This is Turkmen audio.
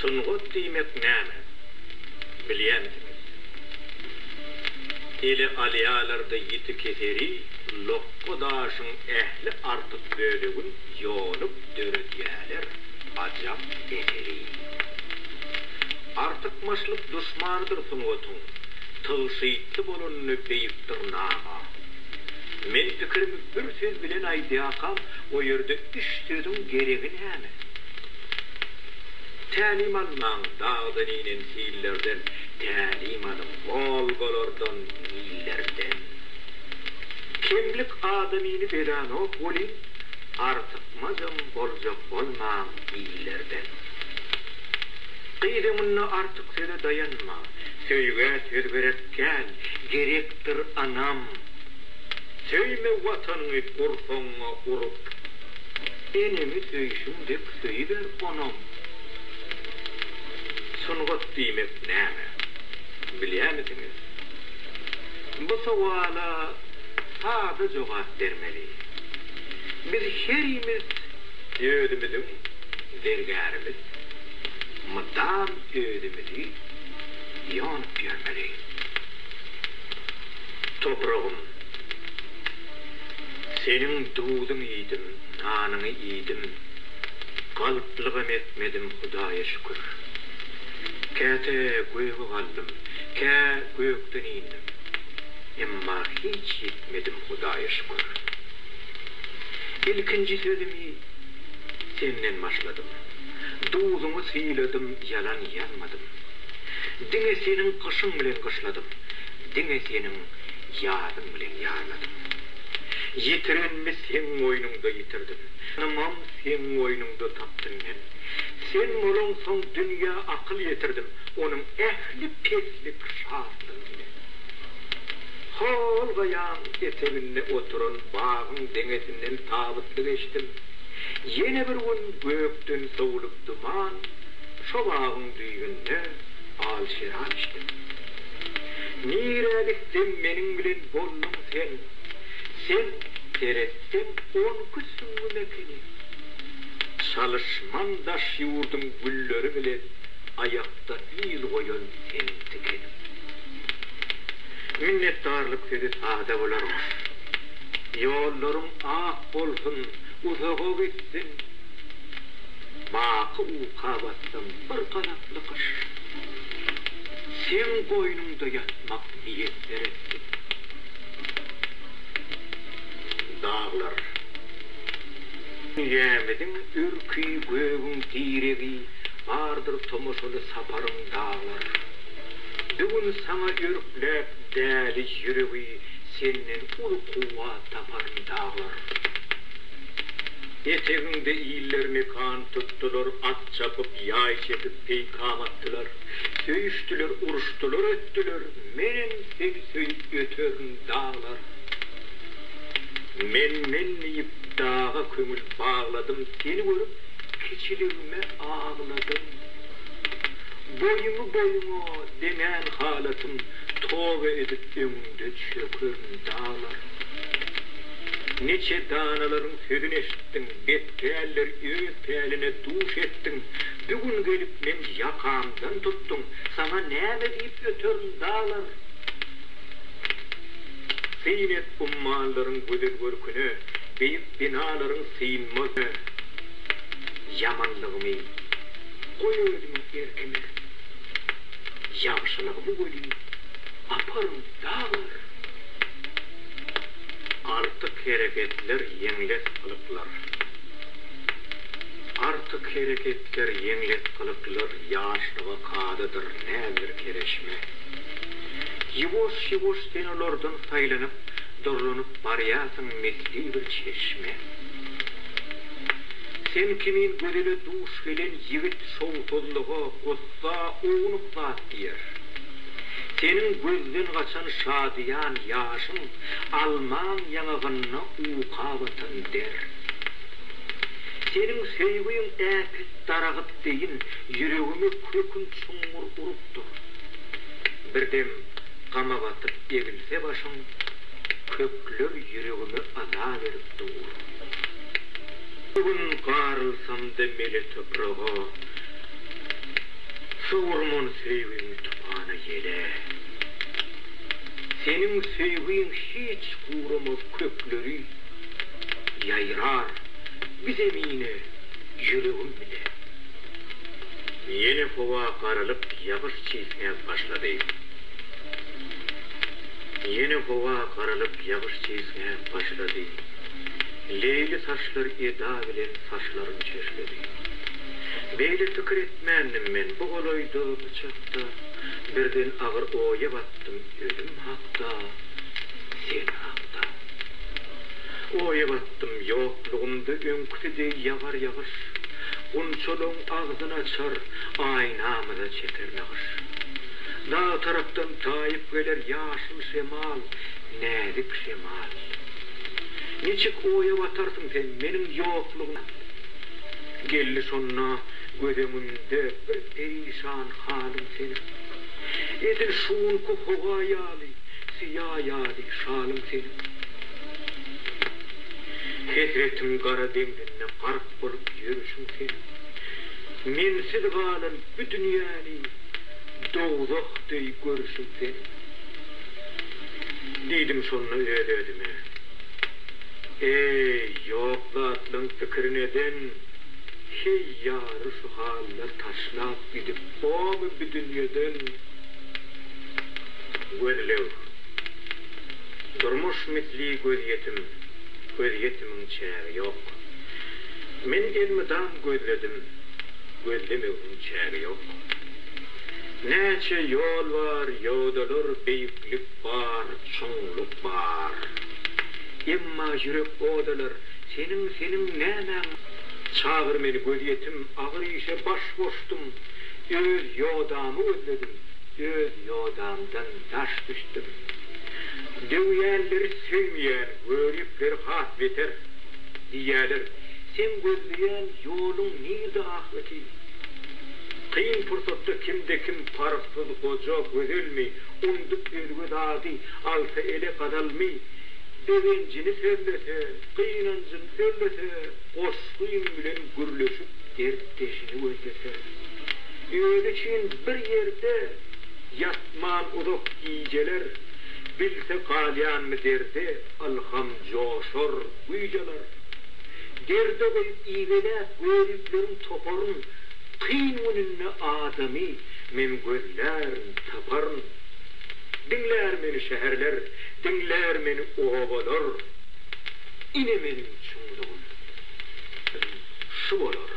Sungat diýmek näme? Bilýärmisiňiz? Ele alýalarda ýiti keseri, lokga daşyň ähli artyk bölegin ýonup döredýäler ajap eseri. Artykmaçlyk duşmanydyr sungatyň, tygşytly bolany beýikdir nama. Men pikirimi bir söz bilen aýdýakam, o ýerde üç sözüň geregi näme? Tälim almaň dagdan inen sillerden, Tälim alyň Wolgalardan, Nillerden. Kemlik adamyny bezänok welin, Artykmajam boljak bolmaň illerden. Gyz öňünde artyk söze daýanma, Söýgä söz gerek däl, gerekdir ynam. Söýme Watanyňy gursagyňa urup, Eneňi söýşüň dek söýüber onam. Sungat diýmek näme? Bilýärmisiňiz? Bu sowala sada jogap bermeli. Biz herimiz özümiziň zergärimiz. Mydam özümizi ýonup ýörmeli. Topragym, seniň duzuň iýdim, nanyňy iýdim, galplygam etmedim Hudaýa şükür. Käte göge galdym, kä gökden indim, emma hiç ýitmedim Hudaýa şükür. Ilkinji sözümi senden başladym, duzuňy syladym, ýalan ýazmadym. Diňe seniň gyşyň bilen gyşladym, diňe seniň ýazyň bilen ýazladym. Ýitirenimi seň goýnuňda ýitirdim. Ynamam seň goýnuňda tapdym men. Sen bolaňsoň dünýä akyl ýetirdim, onuň ähli peslik şatlygy bilen. Hol gaýaň eteginde oturan bagyň deňesinden tabytly geçdim. Ýene bir gün gökden sowulyp duman, şo bagyň düýbünde al şerap içdim. Nirä gitsem meniň bilen bolduň sen. Sen seretseň onki süňňüm ekeni. Çalyşman daş ýurduň gülleri bilen aýakda yz goýan seniň tikeniň. Minnetdarlyk sözi sada bolarmyş. Ýollaryň ak bolsun, uzaga gitsin. Baky uka batsam bir gazaply gyş. Seň goýnuňda ýatmak miýesser etsin. Daglar. Dünýämiziň örki, gögüň diregi, Bardyr tomaşaly saparyň daglar. Bu gün saňa örkläp däli ýüregi, Senden uly kuwwat taparyn daglar. Etegiňde iller mekan tutdular, At çapyp, ýaý çekip, peýkam atdylar. Söýüşdiler, uruşdylar, ötdüler, Menem seni söýüp öterin daglar. Men-men diýip daga köňül bagladym, Seni görüp kiçiligime agladym. Boýumy boýuňa deňän halatym, Toba edip öňüňde çökerin daglar. Niçe danalaryň sözün eşitdiň, Betpälleri öz päline duş etdiň, Bu gün gelip meň ýakamdan tutduň, Saňa näme diýip öterin daglar? Syn et ummanlaryň gözel görküne, Beýik binalaryň synmaz Ýamanlygymy goý özümiň erkime, Ýagşylygymy weli aparyn daglar. Artyk hereketler ýeňles gylyklar. Artyk hereketler ýeňles gylyklar Ýaşlyga kadadyr näzdir kereşme. Ýuwaş-ýuwaş sen olardan saýlanyp, Durlanyp barýarsyň misli bir çeşme. Sen kimin gözele duş gelen ýigit Şowsuzlyga, gussa ownuk zat diýer. Seniň gözden gaçan şadyýan ýaşyň Almaň ýaňagynda uka batan der. Seniň söýgiň äpet daragyt deýin Ýüregime kökün çuňňur urupdyr. Birdem gama batyp egilse başyň, Kökler ýüregime yza berip dur. Bu gün garylsam-da mele topraga. Sowurman söýgiňi tupana ýele. Seniň söýgiň hiç guramaz kökleri ýaýrar bi zemine ýüregim bile. Ýene howa garalyp ýagyş çisňäp başlady. Ýene howa garalyp ýagyş çisňäp başlady. Leýli saçlar eda bilen saçlaryn çeşledi. Beýle pikir etmändim men bu golaýda, bu çakda, Birden agyr oýa batdym ölüm hakda, sen hakda. Oýa batdym, ýoklugymda öňküsi deý ýagar ýagyş, Gunçalaň agzyn açar, aýnamyza çeker nagyş. Dag tarapdan taýyp geler ýaşyl şemal, näzik şemal. Niçik oýa batarsyň sen meniň ýoklugym. Geldi şonda göz öňümde bir perişan halyň seniň. Edil şu günki howa ýaly, syýa ýaly şalyň seniň. Hesretiň gara deňzinde gark bolup ýörüşiň seniň. Mensiz galan bu dünýäni dowzah deý görüşiň seniň. Diýdim şonda öz-özüme. Eý, ýok zatlaň pikirin eden, heý ýary şu halda taşlap gidip bormy bi dünýeden? Gözleg. Durmuş misli gözýetim, gözýetimiň çägi ýok. Men elmydam gözledim, gözlemegimiň çägi ýok. Näçe ýol bar, ýodalar beýiklik bar, çuňluk bar. Emma ýürek odalar, seniň, seniň nämäň? Çagyr meni gözýetim, agyr işe baş goşdum, Öz ýodamy gözledim, öz ýodamdan daş düşdüm. Döwýänleri söýmeýän göripler has beter, Diýýäler, seň gözleýän ýoluň nirde ahbeti? Kyn pursatda kimde-kim parhsyz goja, gözelmi, Undup özge zady, alsa ele gazalmy, Begenjini sözlese, gynanjyny sözlese, Goşgyň bilen gürleşip dertdeşini gözlese. Özi üçin bir ýerde ýatman uzak gijeler, Bilse galýanmy derde, ylham joşar, güýç alar. Derde goýup igeläp görüpleriň toparyn, Kyn gününde adamy men gözlärin, taparyn. Diňlär meni şäherler, diňlär meni obalar, Ine meniň çuňlugym, şu bolar.